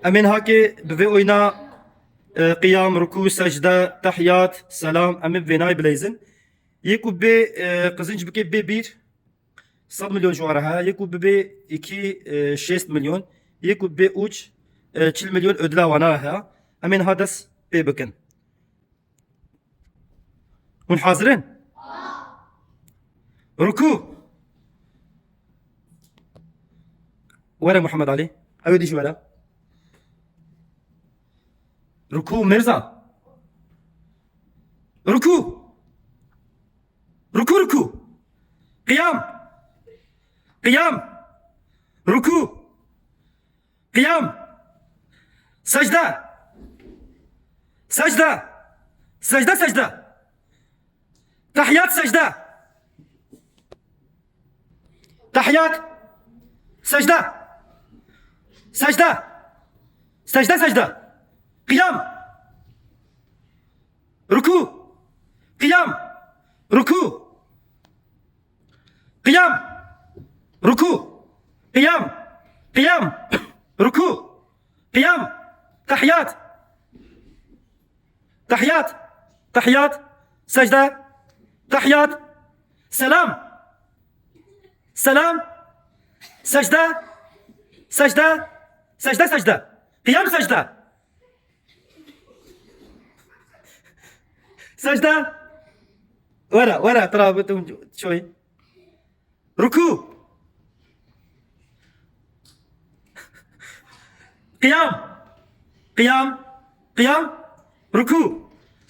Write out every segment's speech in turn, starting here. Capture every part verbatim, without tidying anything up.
Em ê niha kê bi vê oyna, e, qiyam, rukû, secde, tehiyat, selam, em ê bi vênayê bileyzin. Yê ku bê, e, qizinc bike bê bîr, sed milyon ji wan re heye. Yê ku bibê îkî, e, şêst milyon. Yê ku bê ûç, e, çil milyon ödüla wana heye. Em ê niha dest pê bikin. Hûn hazir in? Rukû. Were Muhammed Ali. Ew ê dî jî were. Rukû Mirza. Rukû. Rukû, rukû. Qiyam. Qiyam. Rukû. Qiyam. Secde. Secde. Secde, secde. Tahiyat, secde. Tahiyat. Secde. Secde. Secde, secde. Qiyam. Rukû. Qiyam. Rukû. Qiyam. Rukû. Qiyam. Qiyam. Rukû. Qiyam. Tahiyat. Tahiyat. Tahiyat. Secde. Tahiyat. Selam. Selam. Secde. Secde. Secde, secde. Qiyam, secde. Secde. Were, were, tira bitim çoy. Rukû. Qiyam. Qiyam. Qiyam. Rukû.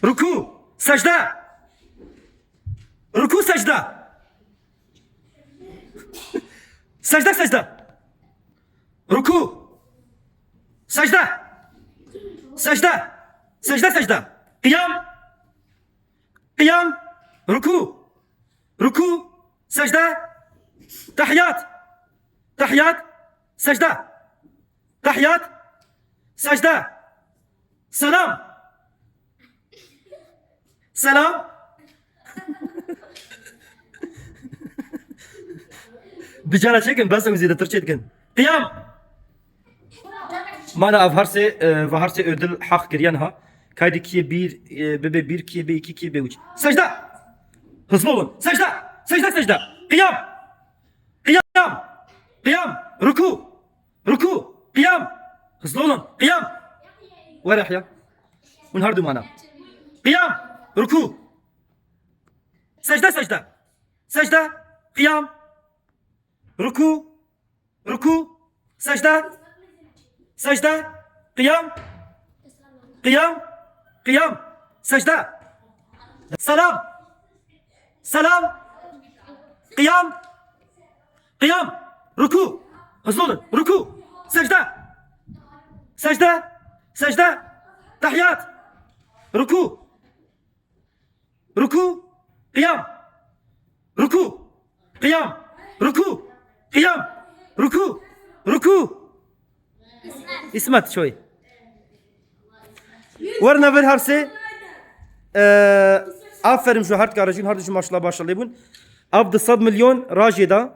Rukû. Secde. Rukû, secde. Secde, secde. Rukû. Secde. Secde. Secde, secde. Qiyam. Qiyam. Rukû. Rukû. Secde. Tahiyat. Tahiyat. Secde. Tahiyat. Secde. Selam. Selam. Bicara çekin, bes em zêdetir çêdikin. Qiyam. Mana ev her sê, e, ve her sê ödül haq kiriyen ha. Kaydê kiyê bir, e, bibe bir, kiyê bê iki, kiyê bê üç. Secde. Hızlı olun. Secde. Secde, secde. Qiyam. Qiyam. Qiyam. Rukû. Rukû. Qiyam. Hızlı olun. Qiyam. Were Yahya. Hûn her du mana. Qiyam. Rukû. Secde, secde. Secde. Qiyam. Rukû. Rukû. Secde. Secde. Qiyam. Qiyam. Qiyam. Secde. Selam. Selam. Qiyam. Qiyam. Rukû. Hızlı olun. Rukû. Secde. Secde. Secde. Tahiyat. Rukû. Rukû. Qiyam. Rukû. Qiyam. Rukû. Qiyam. Rukû. Rukû. İsmet çoy. Werna vir her sê. Ee, aferin ji her dikarê jî, her dijî maşallah başarılı bûn. Ev di sed milyon rajê de,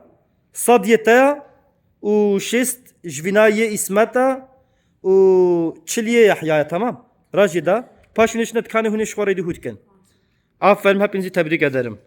sed yê te ya û şêst ji vîna yê Îsmet e û çil yê Yahya ye, tamam. Rajê de. Paşê hûn ê çine dikanê hûn ê ji xwe re dû hû dikin. Aferin, hepinizi tebrik ederim.